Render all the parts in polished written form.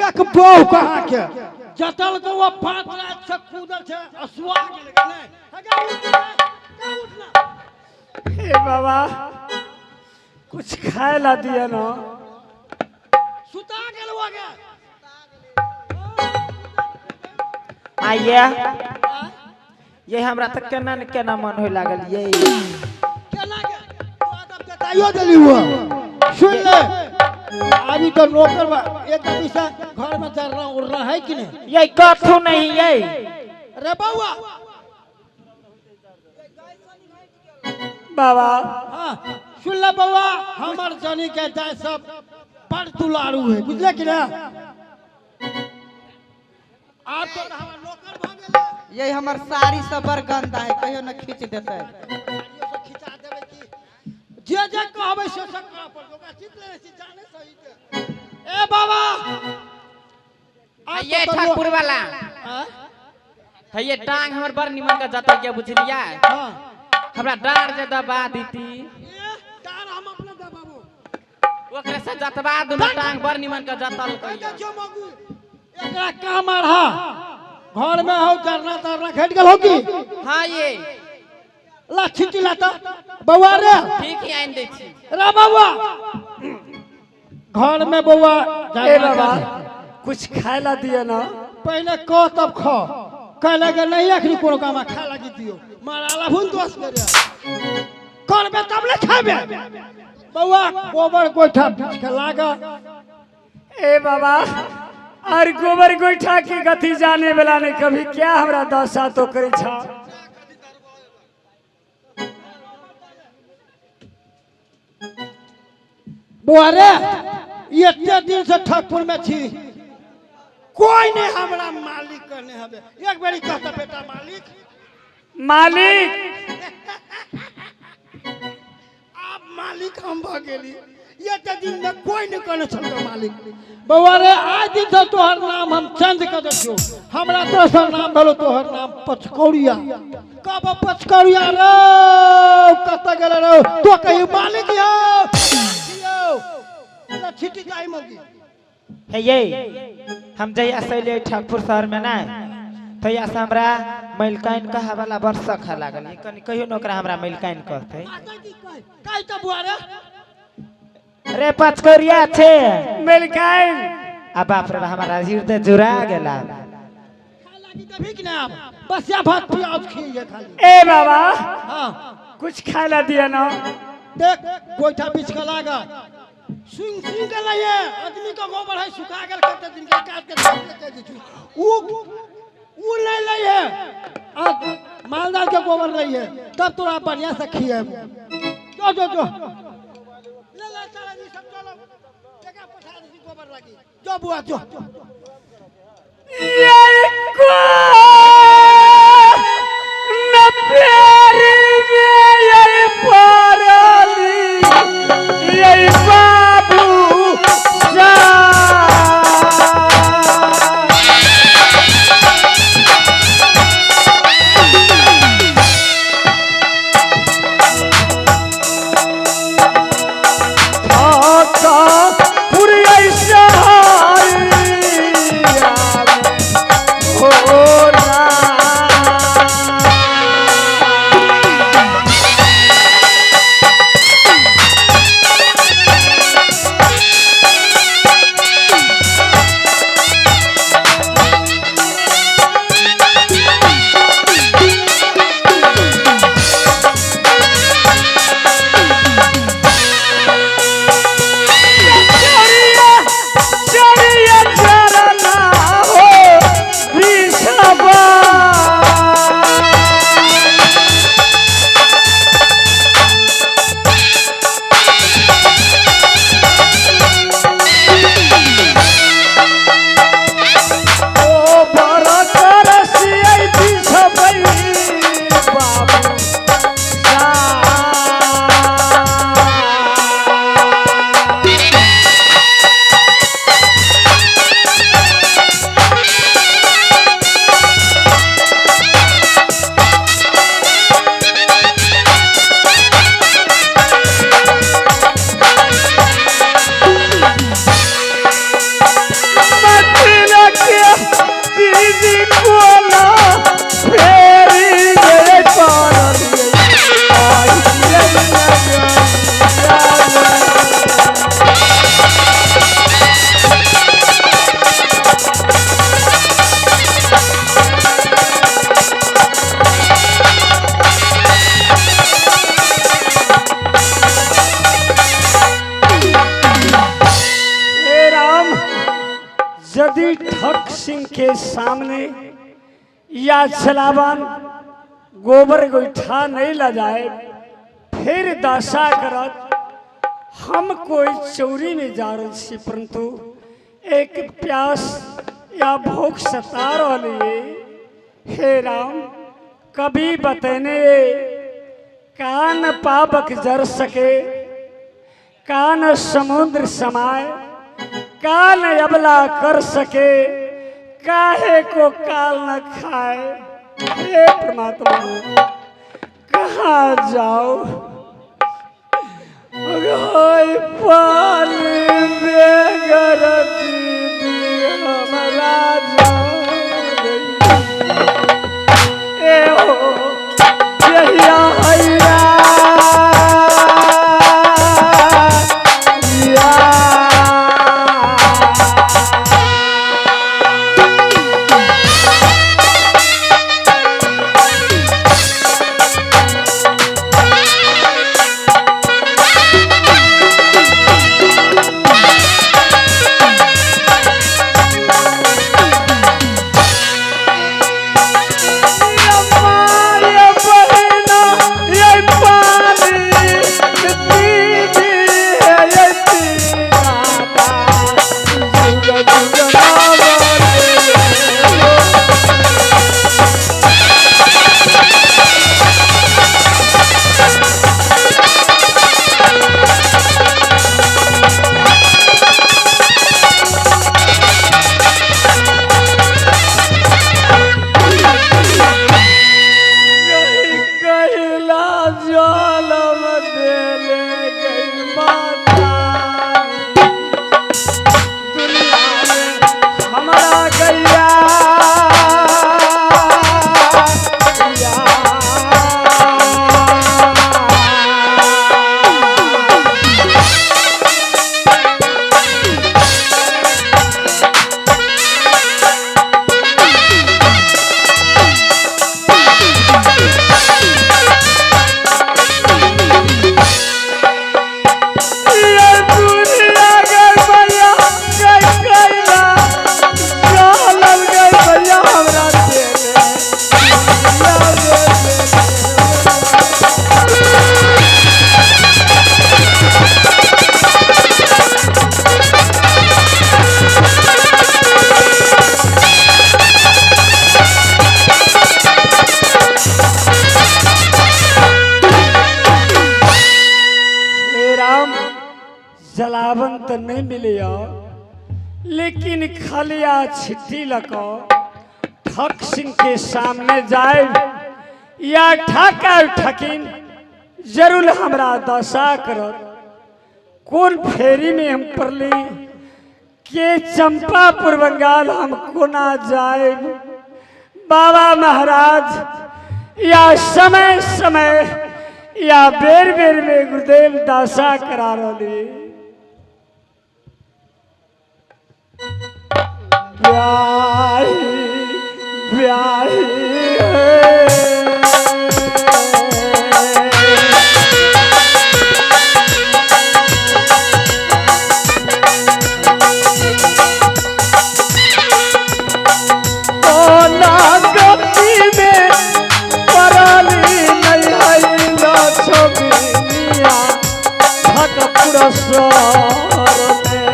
देख बहु कहाँ के जतल के वो 5 रात से कूदल छै असुआ गेल नहीं हगा उठ ना, गा उठ ना। हे बाबा कुछ खाए ला दिया ना। सुता गेल वो गे। आइए ये हमरा तक केना न केना मन होय लागल ये। केना के तोरा तब बताइयो देली हुआ। सुन ले अभी तो नौकर बा एक आदमी से घर में चलना उड़ना है कि नहीं? ये कथू नहीं ये। रे बउआ बाबा हाँ सुन ले बउआ हमर जनी के दाय सब बड़ दुलारू है बुझले कि ना? आप तो हमर नौकर भ गेलै। ये हमर साड़ी सब बड़ गंदा है कहियो न खींच देते। साड़ियो सब खिंचा देबै की जे जे कहबै से सब करऽ पड़तै ओकरा चित लेने छी जाने सही के। ए बाबा ये ठाकुर वाला हाँ? ये टांग हमर बड़ निमन का जतल के बुझलिया। हाँ हमरा डार जे दबा दीती। ए डार हम अपने दबाबो ओकरे से जतबा दुनु टांग बड़ निमन का जतल के। देखियो मगू एकरा काम आढ़ा घर में हो जरना तरना घट गेल हो की? हाँ ये ला छिटी लाता बउआ रे ठीक ही आइन दै छी। रे बउआ घर में बउआ ए बाबा कुछ खाए ला दिया ना। पहले कह तब खा कहले के नहीं अखनी कोनो काम खा लगी दियो मारा भून दोष करे करबे तब ले खाबे। बउआ गोबर गोइठा बीछ के लागा। ए बाबा और गोबर गोइठा के गति जाने वाला नहीं कभी क्या हमरा दशा तो करे छा। बउआ रे एते दिन से ठाकुर में छी कोई नहीं हमरा मालिक कहने हबे एक बेरी कहता बेटा मालिक मालिक। आप मालिक हम भ गेली एते दिन में कोई नहीं कहने छल मालिक। बउआ रे आज दिन से तोहर नाम हम चेंज कर देछो हमरा दोसर नाम भेलो तोहर नाम पचकौड़िया। कब पचकौड़िया रे कत गेल रे तो कही मालिक यो यो छिटी जाई मगी। हे ये हम जहिया से अलियै ठाकुर शहर में ना तहिया से हमरा मैलकाइन कहे वाला बड़ शख लागल। कनी कहियो न ओकरा हमरा मैलकाइन कहतै। कहि त बुआ रे रे पचकौड़िया छे मैलकाइन। आ बाप रे हमारा हृदय जुड़ा गेला। खाय लागी देबही कि ना? आब बसिया भात प्याज खिये खाली। ए बाबा हाँ कुछ खाए ला दिया ना। देख गोइठा बीछ के लागा सुन सुन के लाइए आदमी के गोबर है सुखा गेल कते दिन के काट के दे दै छी उ नहीं लै है आ मालदार के गोबर नहीं है तब तोरा बढ़िया से खिएब। जो जो जो ले ले चल जी सब चलो जगह पठा दै छी गोबर लागी जो बुआ जो। ये को न प्यार में ये परली ये बाबू सा। पूरी ऐसा हो। यदि ठक सिंह के सामने या छलावन गोबर गोईठा नहीं लजाए फिर दशा करत। हम कोई चोरी में जा रहे छी परंतु एक प्यास या भूख सता रही है। हे राम कभी बतने कान पापक जर सके, कान समुद्र समाए, कान अबला कर सके, काहे को काल न खाए। हे परमात्मा कहाँ जाओ, पानी बेगर दीदी हमरा ए हो यहिया हैया जलावन तो नहीं मिले, लेकिन खलिया छिट्टी लको ठक सिंह के सामने जाए या ठक ठकिन जरूर हमरा दशा करत। कौन फेरी में हम पड़ली के चंपापुर बंगाल हम कोना जाए। बाबा महाराज या समय समय या बेर बेर में गुरुदेव दशा करा रही। ब्याही ब्याही गति में पराली नहीं है लछमिया ठकपुर शहर में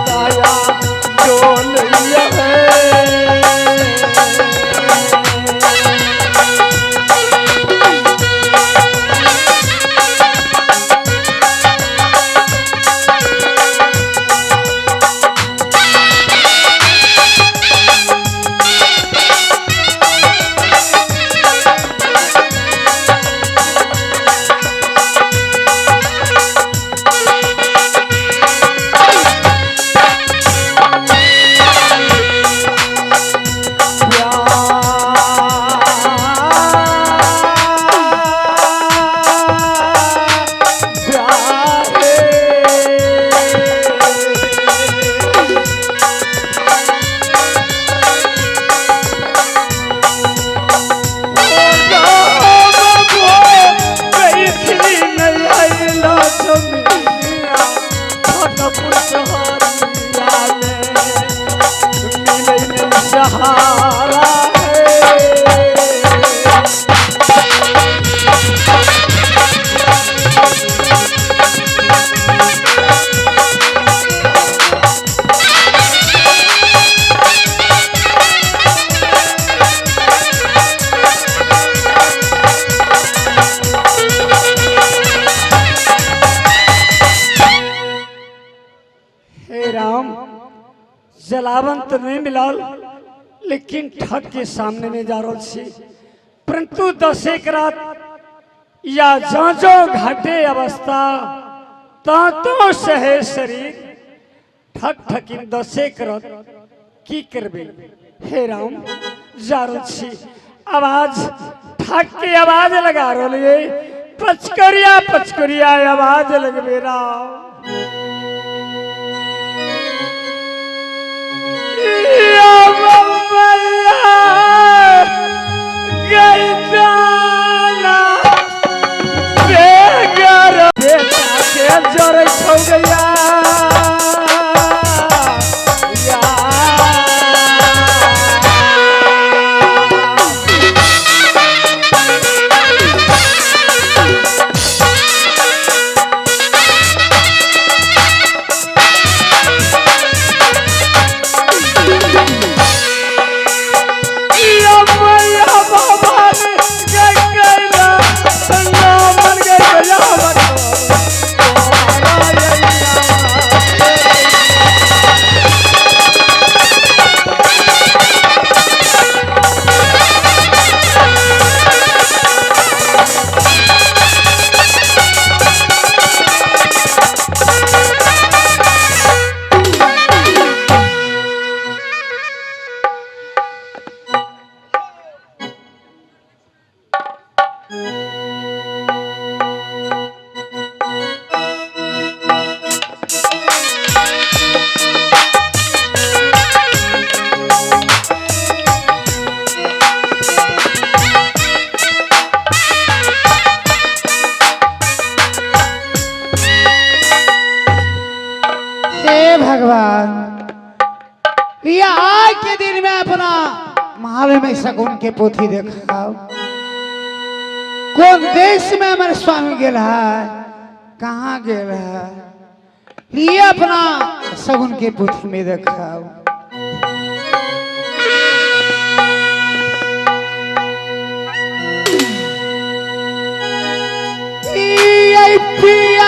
काया डोलिया है। जलावन तो नहीं मिलल लेकिन ठग के सामने में जा रहल छी परंतु दसेक रात या जो जो घाटे अवस्था तो सहे शरीर ठक ठकिन दसेक रात की करबे हे राम जा रहल छी आवाज ठक के आवाज लगा रहल ये पचकरिया पचकरिया आवाज लगबे राम या बम्बैया गैदाना बेगर बेटा के जरै छौ गैया या हे भगवान, ये आज के दिन में अपना महाल में शगुन के पोथी देखाओ। कौन देश में हमारे स्वामी गेल है, कहाँ गेल है, ये अपना शगुन के पोथी में देखाओ। ये पिया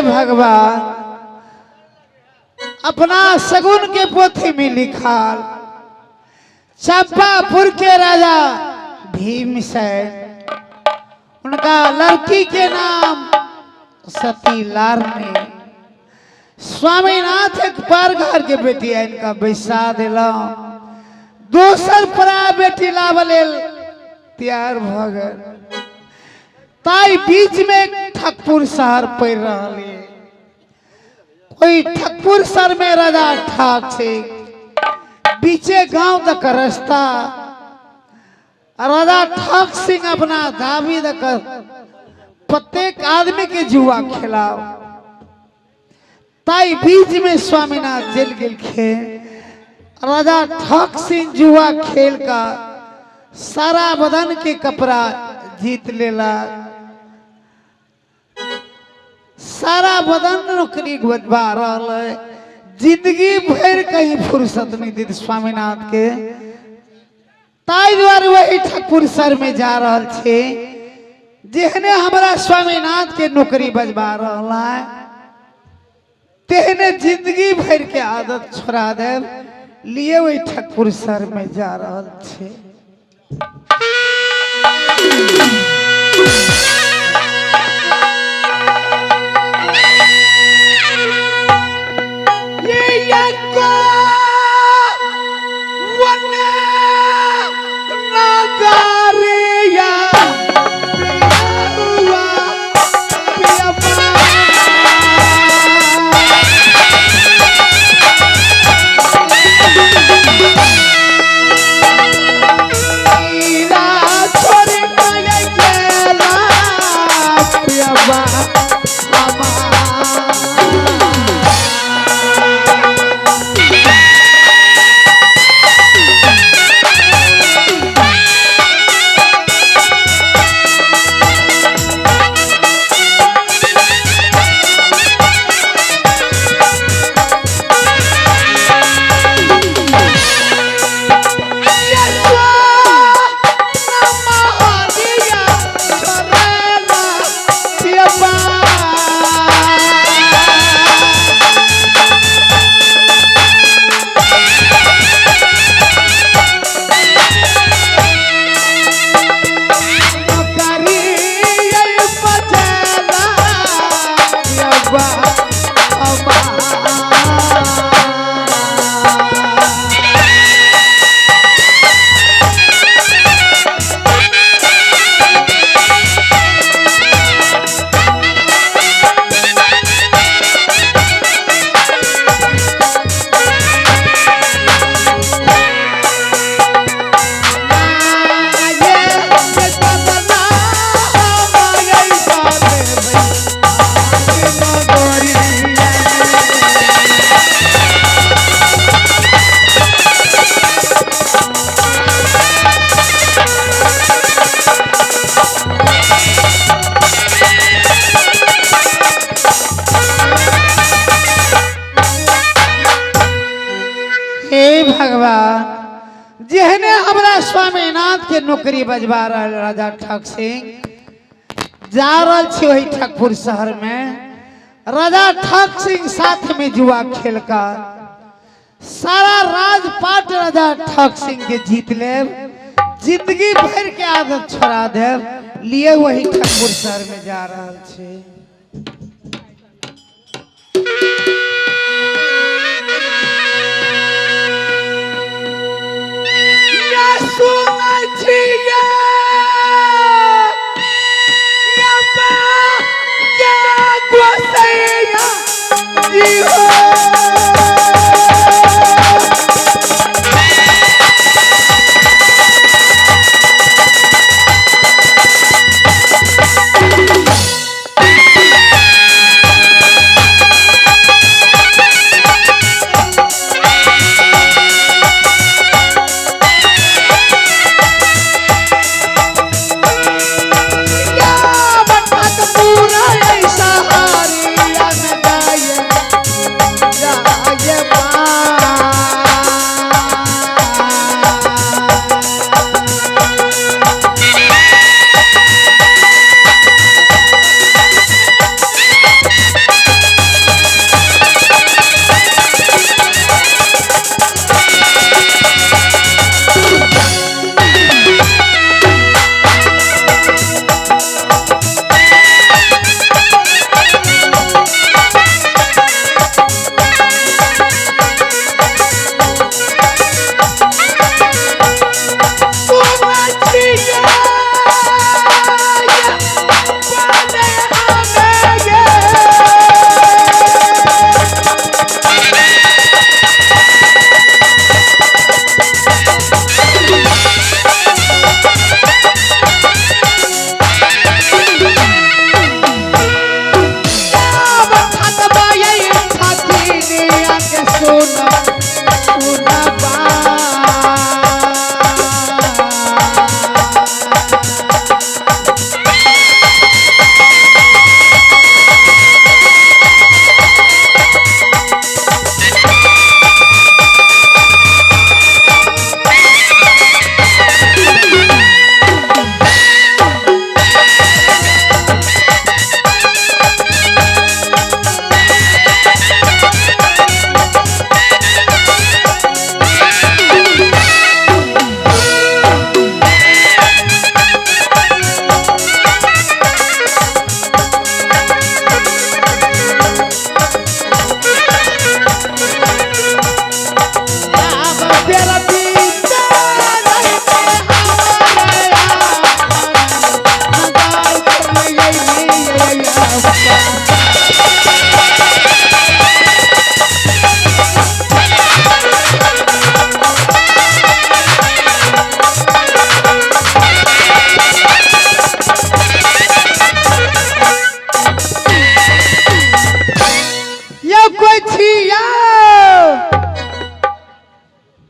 भगवान, अपना शगुन के पोथी में लिखाल चंपापुर के राजा भीमसेन, उनका लड़की के नाम सती लारनी। स्वामीनाथ एक पर घर के बेटी है, इनका बैसा दिला दोसर परा बेटी लावले तैयार भ गए। ताई बीच में ठकपुर शहर पड़ रहा है। कोई ठकपुर शहर में राजा ठाक सिंह, बीचे गांव तक रास्ता राजा ठाक सिंह अपना दावी तक प्रत्येक आदमी के जुआ खिलाओ। ताई बीच में स्वामीनाथ जेल गेल खे राजा ठाक सिंह जुआ खेल का सारा बदन के कपड़ा जीत लेला, सारा बदन नौकरी बजबा रहल है। जिंदगी भर कहीं फुर्सत नहीं दी स्वामीनाथ के, ताहि दुआरे वही ठाकुर सर में जा रहल छे जेहने हमरा स्वामीनाथ के नौकरी बजबा रहल है, तेहने जिंदगी भर के आदत छोड़ा देब लिए वही ठाकुर सर में जा रहल छे। हे भगवान, जेहने हमरा स्वामीनाथ के नौकरी बजबा रहल राजा ठक सिंह, जा रहल छी वही ठकपुर शहर में। राजा ठक सिंह साथ में जुआ खेल कर सारा राजपाट राजा ठक सिंह के जीत लेब, जिंदगी भर के आदत छोड़ा देब लिए वही ठकपुर शहर में जा रहल छी।